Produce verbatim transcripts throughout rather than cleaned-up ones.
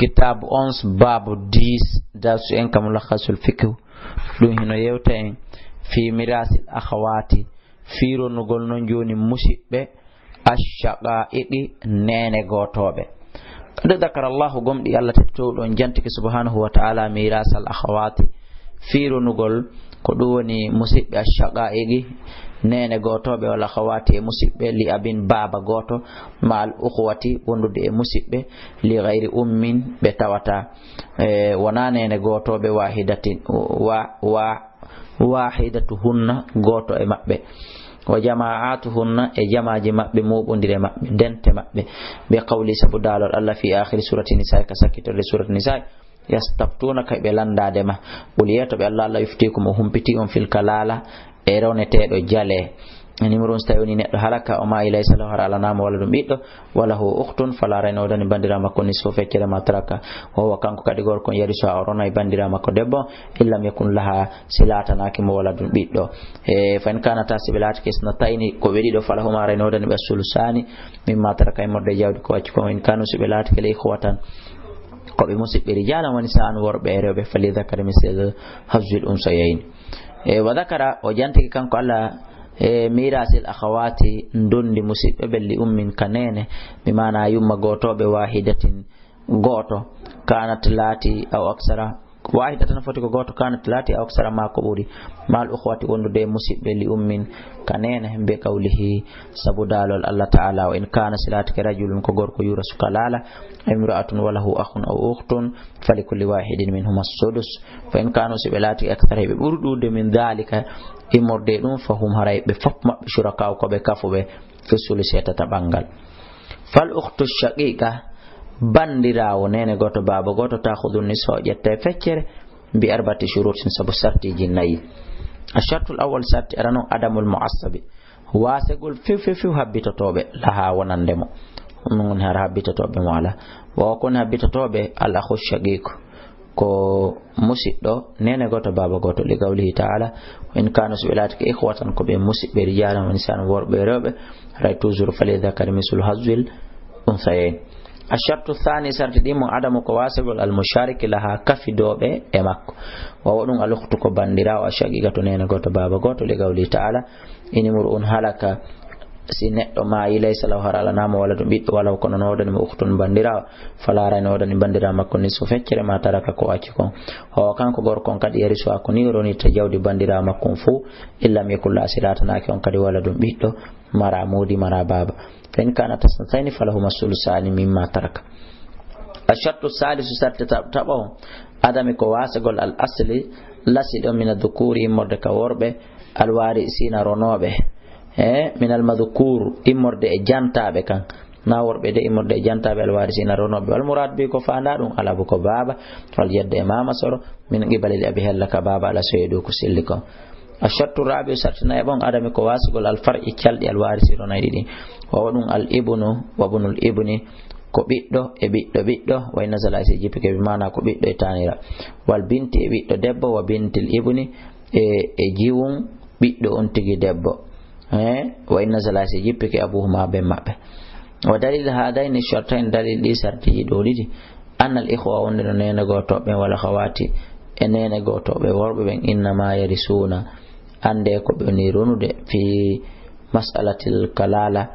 Kitaabu onze, baabu dix, darsu en ka Mulakhasul Fiqh. Ɗum hino yewta en fii miraasil akhawaati, fii ronugol non jooni musiɓɓe, ashaqaa'iqi, neene gootooɓe. Qad dhakara Allahu, gomɗii Allah teddotooɗo on jantike subhanahu wa ta'ala, mirasal akhawaati, fii ronugol ko ɗum woni musiɓɓe, ashaqaa'iqi, neene gootooɓe, wal akhawaati, e musiɓɓe, li abin, baaba gooto, ma al ukhuwati, wondude e musiɓɓe, li ghayri ummin, ɓe tawata, e, wonaa neene gootooɓe, wahidatin, wa, wa, wahidatuhunna, gooto e maɓɓe, wa jama'atuhunna, e jamaaji maɓɓe, muɓundire maɓɓe, dente maɓɓe, bi qawli, sabu daalol Allah, fi akhiri surati Nisa'i, ka sakkitorde surati Nisa'i, yastaftunaka, ɓe lanndaade ma, qul, yeeto ɓe Allah, Allah yuftikum, o humpitii on, fil kalaala, e roneteeɗo jale. Numéro on, so tawi woni neɗɗo halaka, o maayi, laysa lahu, hara alanaama wala ɗum ɓiɗɗo, wa lahu ukhtun, fala, hara ina woodani banndiraa makko, nisfu, feccere, ma taraka, wa huwa, kanko kadi gorko on, yarisuha, o ronay banndiraa makko debbo, in lam yakun laha, si laatanaaki mo wala ɗum ɓiɗɗo. E, fa in kanata, si ɓe laatike, isnatayni, ko ɓe ɗiɗo, falahuma, hara ina woodani ɓe, as-sulusaani, mimma taraka, immorde e jawdi ko acci kon, in kanu, si ɓe laatike, la ikhwatan, ko ɓe musiɓɓe, rijalan, woni saan, worɓe e rewɓe, fali dhakari mislu hazzil unsayayni. E, wa dhakara, o jantike kanko Allah, e, mirasil akhawaati, ndondi musiɓɓe ɓen, li ummin, ka neene, bi maana yumma gootooɓe, wahidatin, gooto, kanat, laati, aw aksara, wahidatan, foti ko gooto, kanat, laati, aw aksara, ma ko ɓuri, mal ukhuwati, wondude e musiɓɓe, li ummin, ka neene, bi qawlihi, sabu daalol Allah ta'ala, wa in kana, si laatike, rajulun, ko gorko, yurasu, ka laala, imra'atun, wa lahu akhun aw ukhtun, falikulli wahidin minhuma sudus. Fa in kanu, si ɓe laatike, akthara, ɓe ɓuri ɗuuɗude, min dhalika, immorde e ɗum, fa hum, haray ɓe fof maɓɓe, shuraka'u, ko ɓe kafuɓe, fi sulusi, e tataɓal ngal. Fal ukhtu shaqiqa, banndiraawo neene gooto, baaba gooto, ta'khudhu nisfa, o ƴetta e feccere, bi arba'ati shurutin, sabu sartiiji nayi. Ashartul awwal, sarti arano, adamul mu'assabi, waasegol few, few, few habbitotooɓe laha wonande mo. Ɗum woni hara habbitotooɓe mo alaa. Wa ko woni habbitotooɓe, al akhu shaqiq, ko musiɗɗo neene gooto, baaba gooto, li qawlihi ta'ala, wa in kanu, si ɓe laatike, ikhwatan, ko ɓe musiɓɓe, rijalan, woni saan, worɓe e rewɓe, haray toujours, fali dhakari mislu hazzil unsayayn. Ashartu thani, sarti ɗiɗi mo, adamu, ko waasegol, al mushariki laha, kafidooɓe e makko. Wa huwa ɗum, al ukhtu, ko banndiraawo, ashaqiqatu, neene gooto, baaba gooto, li qawlihi ta'ala, in imru'un halaka, si neɗɗo maayi, laysa lahu, hara alanaama, waladun, ɓiɗɗo, wa lahu, kono no woodani mo, ukhtun, banndiraawo, fala, hara ina woodani banndiraawo makko, nisfu, feccere, ma taraka, ko acci kon. Ho kanko gorko on kadi, yarisuha, ko ni o ronirta jawdi banndiraawo makko on fow, in lam yakun laha, si laatanaaki on kadi, waladun, ɓiɗɗo, mara moodi, mara baaba. Fa in kanat isnatayni falahuma sulusaani mimma taraka. Ashartu salisu, sarti ta-, taɓawo, adami, ko waasegol, al asli, lasi ɗon, mina dhukuri, immorde ka worɓe, al warisiina, ronooɓe, e minal madhkur, immorde e jantaaɓe kan, na worɓe de, immorde e jantaaɓe, al warisiina, ronooɓe. Wal murad bi, ko faandaa ɗum, al abu, ko baaba, wal jaddu, e maama soro, min qibalil abi, hella ka baaba, ala soye ɗo ko selli kon. Ashartu rabi'u, sarti nayaɓo on, adami, ko waasugol, al far'i, calɗi, al warisi, ronayɗi ɗin. Wa huwa ɗum, al ibnu wa bunul ibni, ko ɓiɗɗo e ɓiɗɗo ɓiɗɗo, wa in nazala, si jippike, bi maana ko ɓiɗɗo e taanira. Wal binti, e ɓiɗɗo debbo, wa bintil ibni, e, e jiwun ɓiɗɗo on tigi debbo. Eh, wa in nazala, si jippike, abuhuma, ben maɓɓe. Wa dalil hadayni shartayn, dalil ɗi sartiiji ɗo ɗiɗi. Annal ikhwa, wonde no neene gootooɓe ɓen, wal akhawati, e neene gootooɓe worɓe ɓen, innama yarisuuna, annde ko ɓe woni ronude, fi mas'alatil kalala,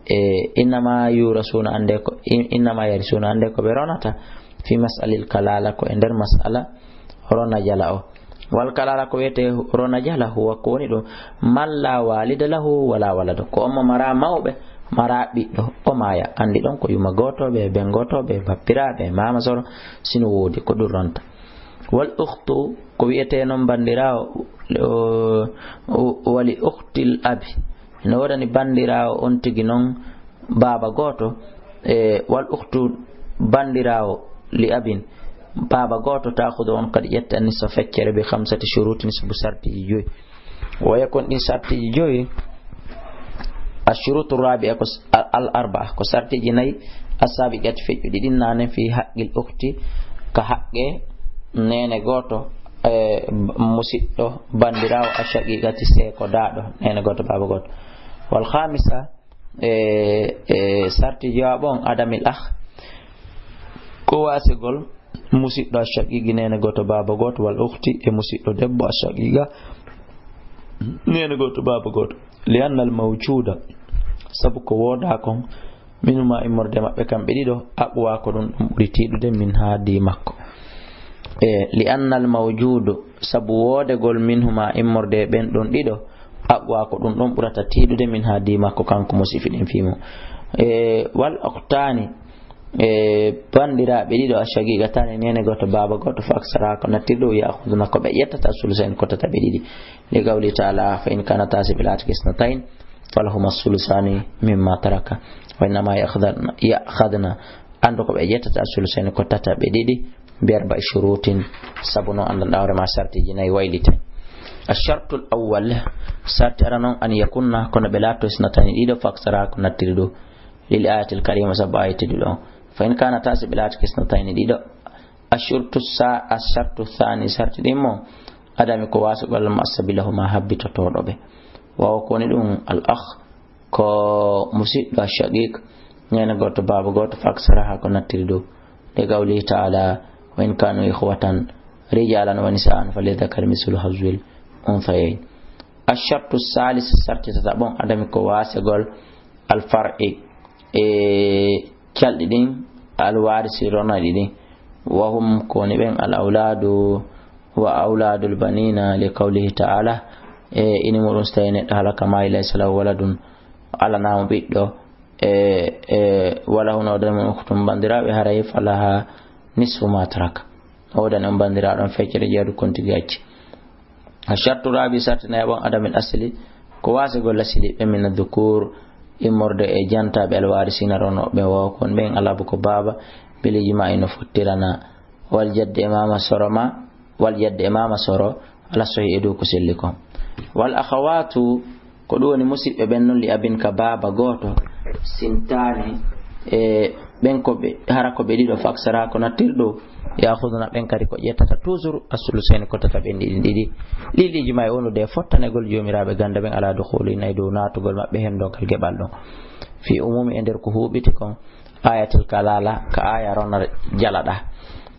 e innama yurasuna, annde ko, in-, innama yarisuuna, annde ko ɓe ronata, fi mas'alil kalala, ko e nder mas'ala rona jala o. Wal kalala, ko wiyetee rona jala, huwa, ko woni ɗum, man la walida lahu wala waladu, ko on mo mara mawɓe, mara ɓiɗɗo, o maaya. Anndi ɗon ko yumma gootooɓe, ben gootooɓe, bappiraaɓe, maama soro, sino woodi, ko ɗum ronta. Wal ukhtu, ko wiyetee noon banndiraawo, o, o, wali ukhtil abi, no woodani banndiraawo on tigi noon, baaba gooto, e wal ukhtu, banndiraawo, li abin, baaba gooto, ta'khudhu, on kadi ƴetta, nisfa, feccere, bi khamsati shurutin, sabu sartiiji joyi. Wa yakun, ɗin sartiiji joyi, ashurutu rabi'a, ko s-, al, al arba'a, ko sartiiji nayi, assabiqati, feƴƴuɗi ɗin naane, fi haqqil ukhti, ka haqqe neene gooto, e musiɗɗo, banndiraawo, ashaqiqati, seeko daaɗo, neene gooto, baaba gooto. Wal khamisa, e, e sarti jowaɓo on, adamil akh, Ko wasegol musiɗɗo ashaqiqi neene gooto baaba gooto, wal ukhti, e musiɗɗo debbo ashaqiqa neene gooto baaba gooto. Li annal mawjuda, sabu ko wooda kon, minhuma, immorde maɓɓe kamɓe ɗiɗo, aqwa, ko ɗum ɗum ɓuri tiiɗude, minha, di makko. E li annal mawjudu, sabu woodegol minhuma, immorde ɓen ɗon ɗiɗo, aqwa, ko ɗum ɗon ɓurata tiiɗude, minha, di makko, kanko mo sifiɗen fii mum. E wal ukhtani, e banndiraaɓe ɗiɗo, ashaqiqatani, neene gooto baaba gooto, fa aksara, ko nattirɗo, ya'khudna, ko ɓe ƴettata, sulusayni, ko tataɓe ɗiɗi. Li qawli ta'ala, fa in kanata, si ɓe laatike, isnatayn, falahuma sulusani mimma taraka. Wa innama ya'khadna, ya'khadna, anndu ko ɓe ƴettata sulusayni ko tataɓe ɗiɗi, bi arba'i shurutin, sabu no anndan ɗawre ma sartiji nayi waylite. Ashartul awwal, sarti arano on, an yakunna, kono ɓe laatto, isnatayni, ɗiɗo, fa aksara, ko nattiri ɗo, lil ayatil karima, sabu ayati ɗiɗo. Fa in kanata, si ɓe laatike isnatayni, ɗiɗo, ashartu sa-, ashartu thani, sarti ɗin mo, adami, ko wasegol, al mu'assabi lahuma, habbitotooɗo ɓe. Wawa ko woni ɗum, al akh, ko musiɗɗo, ashaqiq, neene gooto, baaba gooto, fa aksara, haa ko nattiri ɗo. Li qawlihi ta'ala, wa in kanu ikhwatan rijalan wa nisaan falidhakari mislu hazwil unthayayn. Ashartu salis, sarti tataɓon, adami, ko wasegol, al far'i, e calɗi ɗin, al warisi, ronaɗi ɗin. Wa hum, ko woni ɓen, al awladu wa awladul banina, li qawlihi ta'ala, e ini muɗum, so tawi neɗɗo halaka maayi, laysa lahu waladun, alanamo ɓiɗɗo, e, e, wala huna, o wodani mum, ukhtun, banndiraaɓe, haray, falaha nisfu ma taraka, o wodani on banndiraaɗo on feccere jeeɗu kon tigi acci. Ashartu rabi, sarti nayaɓon, adamil asli, ko wasegol lasili ɓe, min adhukur, immorde e jantaaɓe, al warisina, ronooɓe, wawa ko woni ɓen, al abu, ko baaba, bil ijma'i, no fottirana, wal jaddi, e mama soro ma, wal jaddi, e mama soro, ala sahih, e dow ko selli kon. Wal akhawatu, ko ɗum woni musiɓɓe ɓen non, li abin, ka baaba gooto, sintaani, e ɓen ko ɓe, hara ko ɓe ɗiɗo, fa aksara, ko nattirɗo, ya'khudna, ɓen kadi ko ƴettata toujours, as-sulusayni, ko tataɓe ɗin ɗiɗi. Lil ijma'i, wondude e fottanegol joomiraaɓe ganda ɓen, ala dukhuli, nay dow naatugol maɓɓe heen dogal geɓal ɗon. Fi umumi, e nder ko huuɓiti kon, ayatil kalala, ka aya ronar jalaɗa.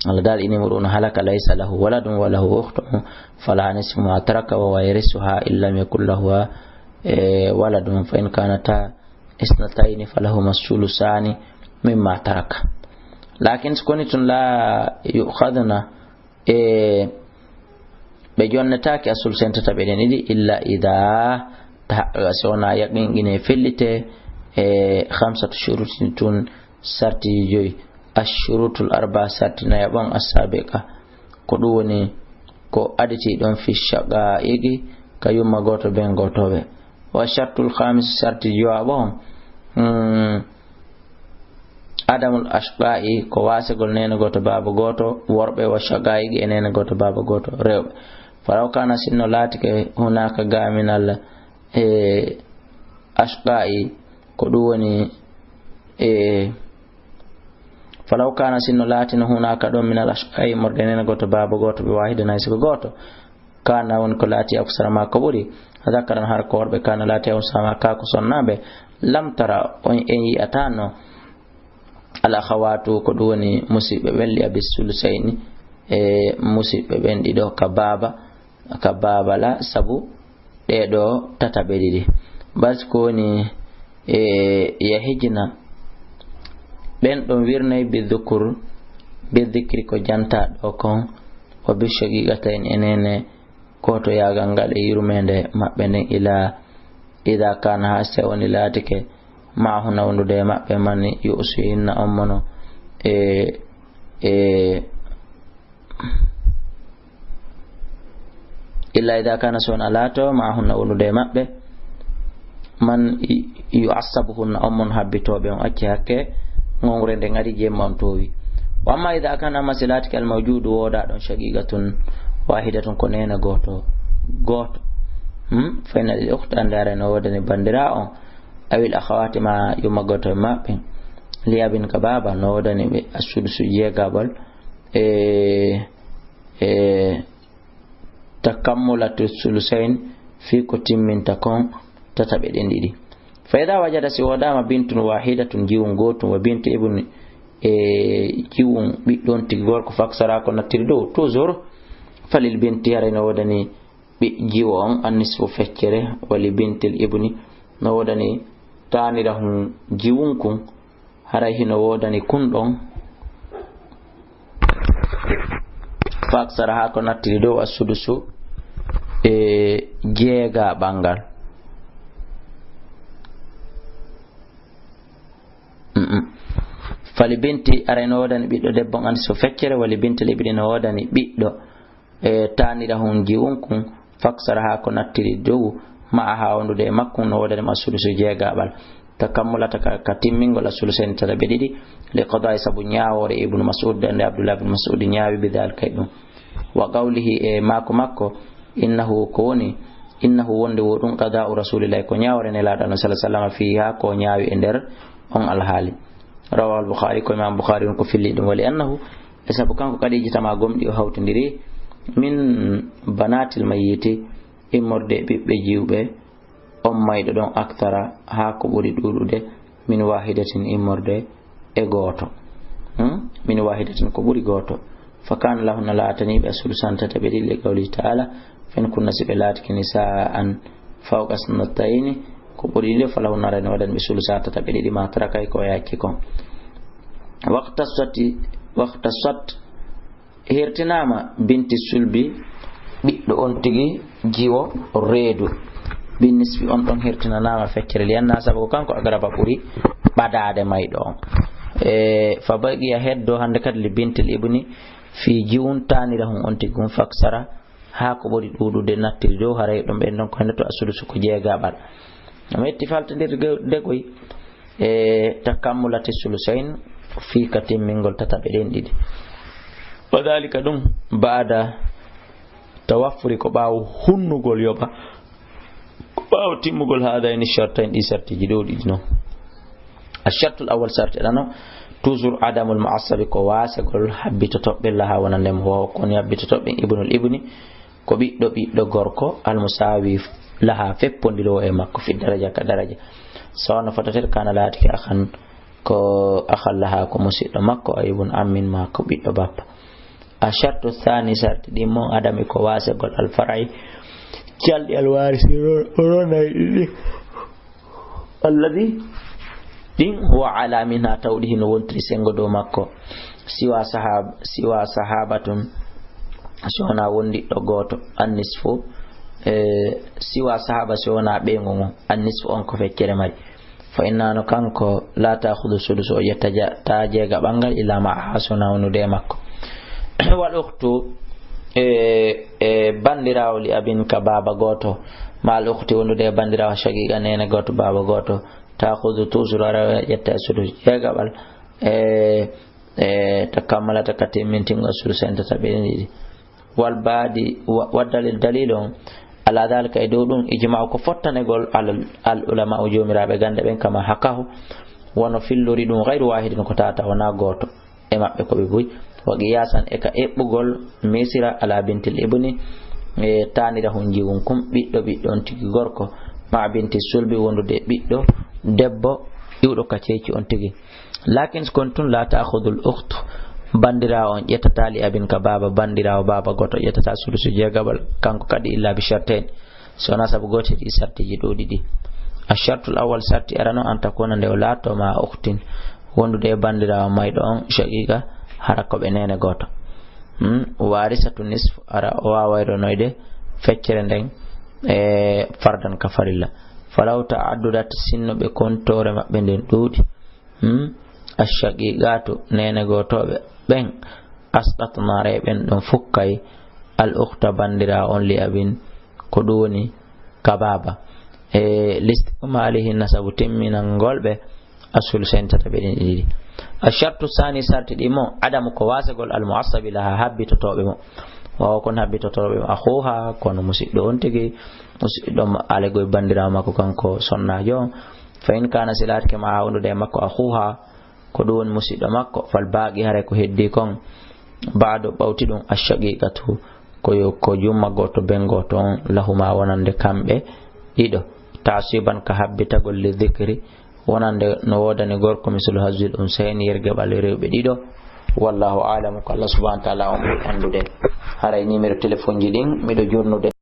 Allah daal ini muɗum, halaka laysa lahu waladun wa lahu ukhtun falaha nisfu ma taraka wa yarisuha in lam yakun lahu, e, waladun, fa in kanata isnatayni falahuma sulusani mimma taraka. Lakin so koni tun la yu'khadna, e ɓe jonnetaake assul sentata ɓe ɗen ɗiɗi, illa ida tahaqqaqa, si wona yaqinqine fellite, e khamsatu shurutin, tun sarti joyi, ashurutul arba, sarti nayaɓon, assabiqa, ko ɗum woni ko aditi ɗon, fi shaqaiqi, ka yumma gooto ben gootoɓe. Wa shartul khamis, sarti jowaɓo on, hmm, adamul ashqa'i, ko wasegol nene gooto baaba gooto worɓe, wa shaqaiqi, e nene gooto baaba gooto rewɓe. Falaw kana, sinno laatike, hunaka gaminal, e ashqa'i, ko ɗum woni, e falaw kana, sinno laatino, hunaka ɗon, minal ashqa'i, immorde nene gooto baaba gooto, ɓe wahidan, hay siko gooto, kana, woni ko laati, aksara ma, ko ɓuri, zakaran, har ko worɓe, kana, laati, unsa ma, ka ko sonnaaɓe, lam tara, on en yi'atano, al akhawatu, ko ɗum woni musiɓɓe ɓen, li abi sulusayni, e musiɓɓe ɓen ɗiɗo ka baaba, ka baaba la, sabu ɗee ɗoo tataɓe ɗiɗi. Bas ko woni, e, yahijna, ɓen ɗon wirnay bi dhukur, bi dhikri, ko janta ɗo kon, wa bi shaqiqatayn, e nene kotoyagal ngal e yurmeende maɓɓe nden, ila ida kana, haa si woni laatike, ma hunna, wondude e maɓɓe, man yu'sihinna, on mono, e, e, illa ida kana, so wona laato, ma hunna, wondude e maɓɓe, man yu'assabuhunna, on mon habbitooɓe, on acci hakke ngongre nde ngari jemma on toowi. Wa amma ida kana, amma si laatike, al mawjudu, wooda ɗon, shaqiqatun wahidatun, ko nene gooto, gooto. Hmm? Fa inna lil ukhti, andaare no woodani bandira on, awil akhawati, ma yumma gooto e maɓɓe, li abin, ka baaba, no woodani ɓe assudusu, jeegaɓol, e, e takammulatu sulusayn, fii ko timminta kon tataɓe ɗen ɗiɗi. Fa ida wajada, si woodama, bintun wahidatun, jiwun gootun, wa bintu ibni, e jiwun ɓiɗɗo on tigi gorko, faksara ko nattiri dow, toujours, falil binti, haray no woodani ɓi-, jiwo on, annisfu, feccere, wali bintil ibni, no woodani taanirahun jiwun kun, haray hino woodani kun ɗon, faksara haa ko nattiri dow assudusu e jeegaɓal ngal. Mm-mm. Fali binti, aray no woodani ɓiɗɗo debbo on, annisfu, feccere, wali bintil ibni, no woodani ɓiɗɗo, e, taanirahun jiwun kun, faksara haa ko nattiri dow, ma'a, haa wondude e makkun, no woodani mo assudusu jeegaɓal. Takammulata ka, ka timmingol assulusayni tataɓe ɗiɗi, li qada'i, sabu ñaawoore Ibnu Mas'ud, nde Abdullah ibn Mas'ud ñaawi, bi dhalika, e ɗum. Wa qawlihi, e maaku makko, innahu, ko woni, innahu, wonde wo ɗum, qada'u Rasulillahi, ko ñaawoore Nelaaɗo Allah sallallahu alaihi wasallam, fiha, ko ñaawi e nder on alhaali. Rawahu al-Bukhari, ko Imam Bukhari on ko filli ɗum, wali annahu, e sabu kanko kadi ijtama gomɗi o hawtindiri, min banatil mayyiti, immorde e ɓiɓɓe jiwɓe on mayɗo ɗon, aktara, haa ko ɓuri ɗuuɗude, min wahidatin, immorde e gooto. Hmm? Min wahidatin, ko ɓuri gooto. Fa kana lahunna, laataniiɓe, sulusan tataɓe ɗiɗi, li qawlihi ta'ala, fa in kunna, si ɓe laatike, nisa'an fawqa isnatayni, ko ɓuri ɗiɗo, falahunna, aray no waɗani ɓe sulusa tataɓe ɗiɗi, ma taraka, ko o yacci kon. Waqtasati, waqtasat, hertinaama binti sulbi, ɓiɗɗo on tigi jiwo reedu. Bin nisfi, on ɗon hertinanaama feccere, li anna, sabu ko kanko agraba ɓuri ɓadaade mayɗo on. E, fa baqiya, heddo hannde kadi, li bintil ibni, fii jiwun taanirahun on tigi gun, faksara, haa ko ɓuri ɗuuɗude nattiri dow, haray ɗum ɓen ɗon ko hende to assudusu ko jeegaɓal. No metti faltondirde goy, e, takammulati sulusayn fii ka timmingol tataɓe ɗen ɗiɗi. Wa dhalika, ɗum, ba'da tawaffuri, ko ɓaawo hunnugol yoɓa, ko ɓaawo timmugol haadayni shartayn, ɗi sartiji ɗo ɗiɗi non. Ashartul awwal, sarti ɗano, toujours adamul mu'assabi, ko wasegol habbitotoɓe laha wonande mo, wa kon habbitotoɓe ibnul ibni, ko ɓiɗɗo ɓiɗɗo gorko, al musawi laha, feppondirowo e makko, fi daraja, ka daraja. Sawano fotatel kana laatike akhan, ko akhan laha, ko musiɗɗo makko, a ibn ammin ma, ko ɓiɗɗo bappa. Ashartu thani, sarti ɗin mon adami, ko wasegol al far'i, calɗi al warisi, ro-, ronay ɗiɗi. Alladhi, ɗin, huwa ala minha, tawɗi hino wontiri sengo dow makko. Siwa sahab-, siwa sahabatun, si wona wondiɗɗo gooto, annisfu, e, siwa sahaba, si wona ɓeyngu ngu, annisfu on ko feccere mari. Fa innano kanko, la ta'khudhu sudusu, o ƴetta ja-, ta jeegaɓal ngal, illa ma, haa sona wonude e makko. Wal ukhtu, e, e, bandirawo li abin ka baaba gooto, ma al ukhti, wondude e bandirawo shaqiqa, neene gooto, baaba gooto, ta'khudhu, toujours ara ƴetta e sudus jeegaɓal, e, e, takammalata ka timmintingol sulusayn tataɓe ɗen ɗiɗi. Wal baadi, wa, wa dalil, dalil on, ala dhalika, e dow ɗum, ijma'u, ko fottanegol, al, al ulama, o joomiraaɓe gannde ɓen, kama hakahu, wano fillori ɗum, ghayru wahidin, ko tata, wona gooto e maɓɓe, ko ɓe buy. Wa qiyasan, e ka eɓɓugol misira, ala bintil ibni, e taanirahun jiwun kun, ɓiɗɗo ɓiɗɗo on tigi gorko, ma binti sulbi, wondude ɓiɗɗo debbo iwɗo ka ceeci on tigi. Lakin, kono tun, la ta'khudhul ukhtu, bandirawo on ƴettata li abin ka baaba, bandirawo baaba gooto ƴettata sulusu jeegaɓal, kanko kadi, illa bi shartayn, so wona sabu gootel e sartiji ɗo ɗiɗi. Ashartul awwal, sarti arano, an takuna, nde o laato, ma ukhtin, wondude e bandirawo mayɗo on, shaqiqa, hara ko ɓe neene gooto. Hmm? Warisatu nisf, ara o waaway ronoyde feccere nden, e, fardan, ka farilla. Falaw ta'addudat, sinno ɓe kontoore maɓɓe nden ɗuuɗi. Hmm? Ashaqiqatu, neene gootooɓe ɓen, asqatna, ɓen ɗon fukkay, al ukhta, bandirawo on, li abin, ko ɗum woni ka baaba. E, listimalihinna, sabu timminangol ɓe, asulusayn tataɓe ɗen ɗiɗi. Ashartu sani, sarti ɗi mo, adamu, ko wasegol, al mu'assabi laha, habbitotooɓe mo. Wawa kon habbitotooɓe mo, akhuha, kono musiɗɗo on tigi, musiɗɗo mo, ale goy bandirawo makko kanko sonnaajo on. Fa in kana, si laatike ma, wondude e makko, akhuha, ko ɗum woni musiɗɗo makko, fal baaqi, haray ko heddi kon, ba'du, ɓawti ɗum, ashaqiqatu, ko yo, ko jumma gooto, ben gooto on, lahuma, wonande kamɓe ɗiɗo, ta'siban, ka habbitagol, li dhikri, wonande no woodani gorko misalu hazwil unsayni, yerge ɓalli rewɓe ɗiɗo. Wallahu alamu, ko Allah subhanahu wa taala on ɓuri anndude. Haray numéro téléphone ji ɗin miɗo jonnude.